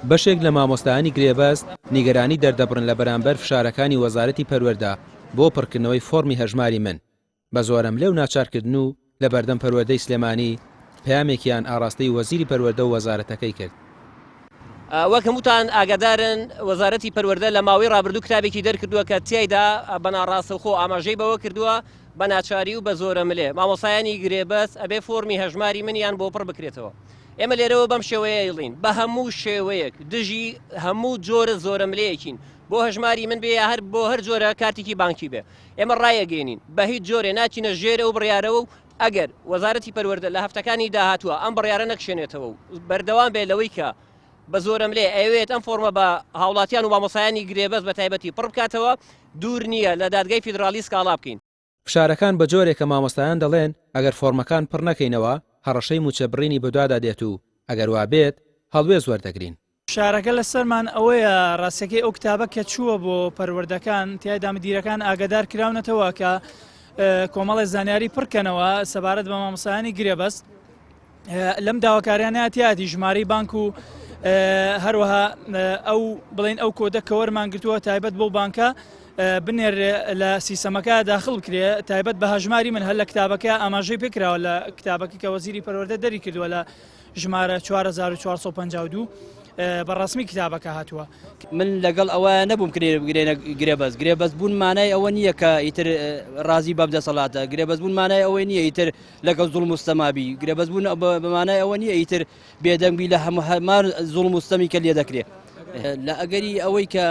بەشێک لە مامۆستایانی گرێبەست نیگەرانی دەردەبڕن لە بەرامبەر فشارەکانی وەزارەتی پەروەردە بۆ پڕکردنەوەی فۆڕمی هەژماری من بە زۆرەملێ و ناچارکردن و لە بەردەم پەروەردەی سلێمانی پەیامێکیان ئاڕاستەی وەزیری پەروەردە و وەزارەتەکەی کرد. وەک هەمووتان ئاگادارن وەزارەتی پەروەردە لە ماوەی ڕابردوو کتابێکی دەرکردووە کە تیایدا بە ناڕاستەوخۆ ئاماژەی بەوە کردووە بە ناچاری و بە زۆرەملێ مامۆستایانی گرێبەست ئەبێ فۆرمی هەژماری منیان بۆ پڕ بکرێتەوە. ئێمە لێرەوە بەم شێوەیە ئەیڵین بە هەموو شێوەیەک دژی هەموو جۆرە زۆرەملێیەکین بۆ هەژماری من بێ یا هەر بۆ هەر جۆرە کارتێکی بانکی بێ ئێمە ڕایەگەێنین بە هیچ جۆرێ ناچینە ژێر ئەو بڕیارەوە و ئەگەر وەزارەتی پەروەردە لە هەفتەکانی داهاتووە ئەم بڕیارە نەکشێنێتەوە و بەردەوام بێ لەوەی کە بە زۆرەملێ ئەیەوێت ئەم فۆرمە بە هاوڵاتیان و مامۆسایانی گرێبەست بە تایبەتی پڕ بکاتەوە دوور نییە لە دادگای فیدراڵی سکاڵا بکەین. فشارەکان بە جۆرێکە مامۆستایان دەڵێن ئەگەر فۆرمەکان پڕ نەکەینەوە هەڕەشەی مووچە بڕینی بەدوادا دێت و ئەگەر وابێت هەڵوێست وەردەگرین. فشارەکە لەسەرمان ئەوەیە ڕاستەکەی ئەو کتابە کە چووە بۆ پەروەردەکان تیایدا مدیرەکان ئاگادار کراونەتەوە کە کۆمەڵی زانیاری پڕکەنەوە سەبارەت بە مامۆستایانی گرێبەست لەم داواکاریانە تیادی ژمارەی بانک و هەروەها ئەو بڵین ئەو کۆدە کە وەرمان گرتووە تایبەت بۆ بانکە بنێر لە سیسەمەکە داخل بکرێ تایبەت بە هەژماری من هەر لە کتابەکە ئاماژەی پێکراوە لە کتابەکە کە وەزیری پەروەردە دەری کردووە لە ژمارە 4452 بە ڕسمی کتابەکە هاتووە. من لەگەڵ ئەوە نەبووم کرێ گرێبەست گرێبەست بوون مانای ئەوە نییە کە ئیتر ڕازی بەم دەسەڵاتە گرێبەست بوون مانای ئەوەی نییە ئیتر لەگەڵ زوڵم و ستەما بی گرێبەست بوون بە مانای ئەوە نییە ئیتر بێدەنگ بی لە هەموو هەمان زوڵم و ستەمی کە لێ دەکرێ. لە ئەگەری ئەوەی کە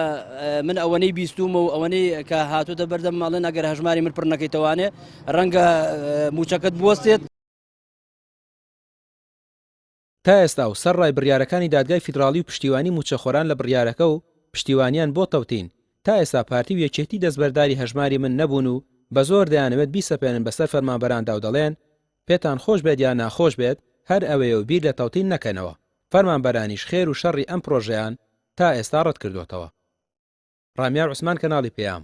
من ئەوەنەی بیستومە و ئەوەنەی کە هاتوتە بەردەم ماڵێن ئەگەر هەژماری من پڕ نەکەیتەوانێ ڕەنگە موچەکەت بوەستێت. تا ئێستا و سەرڕای بڕیارەکانی دادگای فیدراڵی و پشتیوانی مووچەخۆران لە بڕیارەکە و پشتیوانیان بۆ تەوتین، تا ئێستا پارتی و یەکێتی دەستبەرداری هەژماری من نەبوون و بە زۆر دەیانەوێت بیسەپێنن بەسەر فەرمانبەراندا و دەڵێن پێتان خۆش بێت یا ناخۆش بێت هەر ئەوەیە و بیر لە تەوتین نەکەنەوە، فەرمانبەرانیش خێر و شەڕی ئەم پرۆژەیان تا ئێستا ڕەتکردۆتەوە. ڕامیار عوسمان کەناڵی پەیام،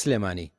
سلێمانی.